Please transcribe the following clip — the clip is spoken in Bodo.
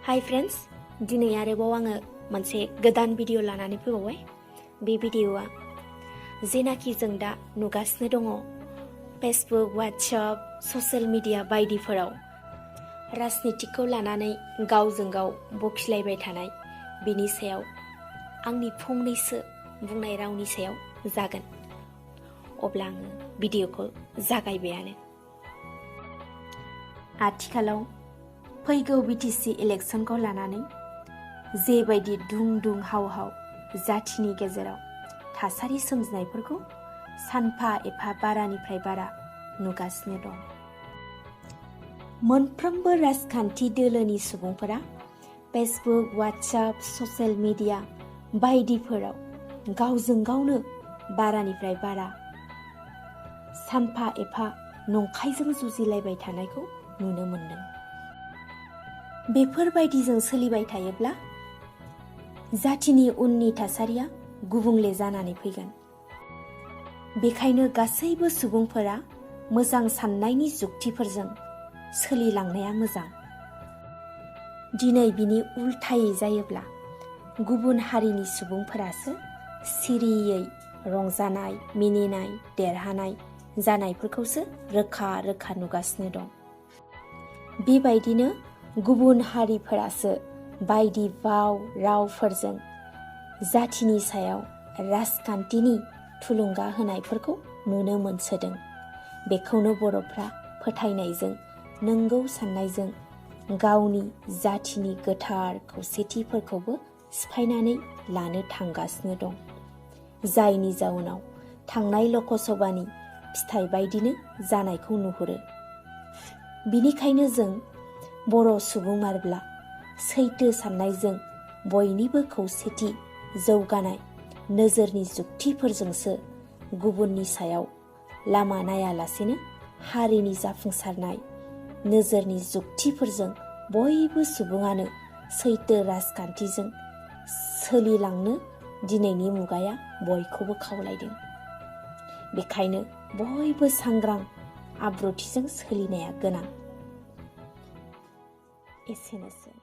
हाय फ्रेंड्स, दिनै आरोबाव आङो मोनसे गोदान भिडिअ लानानै फैबावबाय। बे भिडिअआ जेनाखि जों दा नुगासिनो दङ फेसबुक, वाट्सएप, ससियेल मिडिया बायदिफोराव राजनितिकखौ लानानै गावजों गाव बखिलायबाय थानाय, बिनि सायाव आंनि फंनैसो बुंनाय रावनि सायाव जागोन। अब्ला आङो भिडिअखौ जागायबायानो। आथिखालाव फैगौ बिटिसि इलेक्सनखौ लानानै जेबायदि दुं दुं हाव हाव जाथिनि गेजेराव थासारि सोमजिनायफोरखौ सानफा एफा बारानिफ्राय बारा नुगासिनो दं। मोनफ्रोमबो राजखान्थि दोलोनि सुबुंफोरा फेसबुक, वाट्सएप, ससियेल मिडिया बायदिफोराव गावजों गावनो बारानिफ्राय बारा सानफा एफा नंखायजों जुजिलायबाय थानायखौ नुनो मोनदों। बेफोरबायदिजों सोलिबाय थायोब्ला जाथिनि उननि थासारिया गुबुंले जानानै फैगोन। बेखायनो गासैबो सुबुंफोरा मोजां साननायनि जुक्तिफोरजों सोलिलांनाया मोजां। दिनै बिनि उल्थायै जायोब्ला गुबुन हारिनि सुबुंफोरासो सिरियै रंजानाय, मिनिनाय, देरहानाय जानायफोरखौसो रोखा रोखा नुगासिनो दं। बेबायदिनो गुबुन हारिफोरासो बायदि भाव रावफोरजों जाथिनि सायाव राजखान्थिनि थुलुंगा होनायफोरखौ नुनो मोनसोदों। बेखौनो बर'फ्रा फोथायनायजों, नंगौ साननायजों गावनि जाथिनि गोथार खौसेथिफोरखौबो सिफायनानै लानो थांगासिनो दं। जायनि जाउनाव थांनाय लकसभानि फिथाइ बायदिनो जानायखौ नुहुरो। बिनिखायनो जों बर' सुबुं मारब्ला सैथो साननायजों बयनिबो खौसेथि जौगानाय नोजोरनि जुक्तिफोरजोंसो गुबुननि सायाव लामा नायालासेनो हारिनि जाफुंसारनाय नोजोरनि जुक्तिफोरजों बयबो सुबुङानो सैथो राजखान्थिजों सोलिलांनो दिनैनि मुगाया बयखौबो खावलायदों। बेखायनो बयबो सांग्रां आब्रुथिजों सोलिनाया गोनां। एसेनोसै।